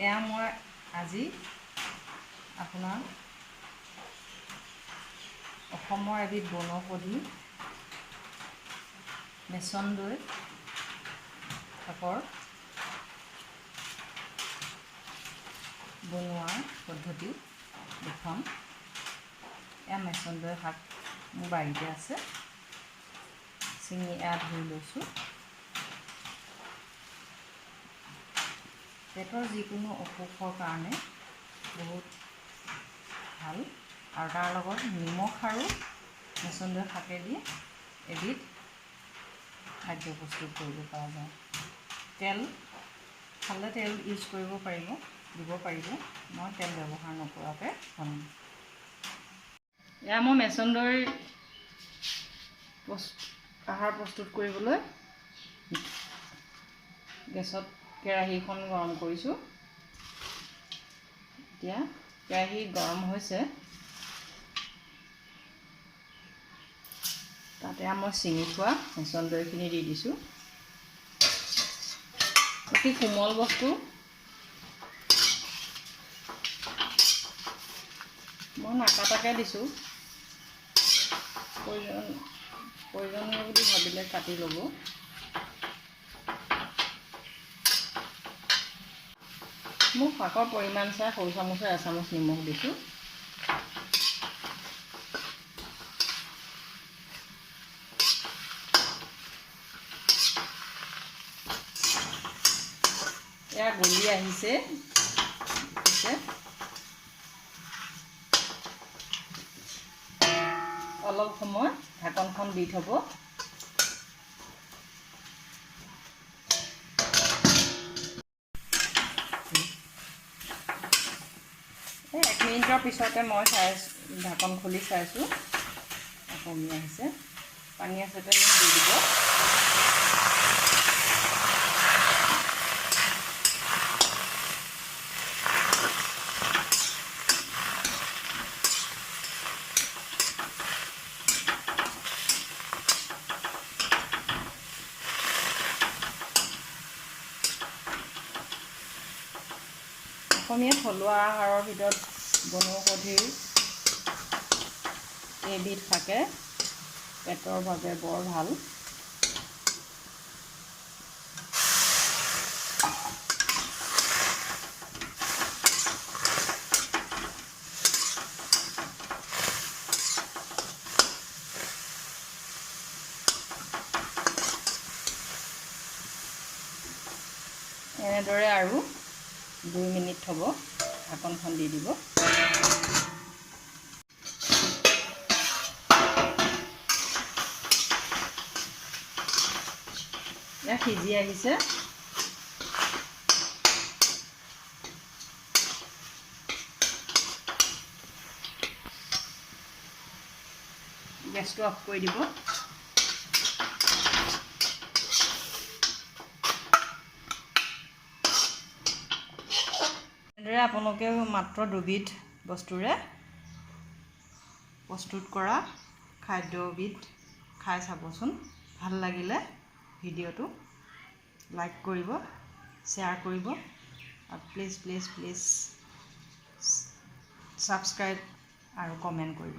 এয়া মই আজি আপোনাৰ অসমৰ এবিধ বনৌষধি মেচন্দৈ শাকৰ বনোৱাৰ পদ্ধতি দেখুৱাম। এয়া মেচন্দৈ শাক মোৰ বাৰীতে আছে, ছিঙি এয়া ধুই লৈছোঁ। পেটৰ যিকোনো অসুখৰ কাৰণে বহুত ভাল, আৰু তাৰ লগত নিমখ আৰু মেচন্দৈ শাকেদি এবিধ খাদ্য প্ৰস্তুত কৰিব পৰা যায়। তেল খালে তেল ইউজ কৰিব পাৰিব, দিব পাৰিব। মই তেল ব্যৱহাৰ নকৰাকৈ বনাম। এয়া মই মেচন্দৈৰ আহাৰ প্ৰস্তুত কৰিবলৈ গেছত কেৰাহীখন গৰম কৰিছোঁ। এতিয়া কেৰাহী গৰম হৈছে, তাতে মই ছিঙি থোৱা মেচন্দৈখিনি দি দিছোঁ। অতি কোমল বস্তু, মই নাকাটাকৈ দিছোঁ। প্ৰয়োজনীয় বুলি ভাবিলে কাটি ল'ব। মোৰ শাকৰ পৰিমাণ চাই সৰু চামুচৰ এচামুচ নিমখ দিছোঁ। এয়া গলি আহিছে। অলপ সময় ঢাকনখন দি থ'ব। এই 1 মিনিটৰ পিছতে মই ঢাকন খুলি চাইছোঁ, কমি আহিছে। পানী আছে তেনে দি দিব। অসমীয়া থলুৱা আহাৰৰ ভিতৰত বনৌষধিৰ এইবিধ শাকে পেটৰ বাবে বৰ ভাল। এনেদৰে আৰু 2 মিনিট থ'ব, ঢাকনখন দি দিব। এয়া সিজি আহিছে। গেছটো অফ কৰি দিব। এনেদৰে আপোনালোকেও মাত্ৰ দুবিধ বস্তুৰে প্ৰস্তুত কৰা খাদ্যবিধ খাই চাবচোন। ভাল লাগিলে ভিডিঅ'টো লাইক কৰিব, শ্বেয়াৰ কৰিব, আৰু প্লিজ প্লিজ প্লিজ ছাবস্ক্ৰাইব আৰু কমেণ্ট কৰিব।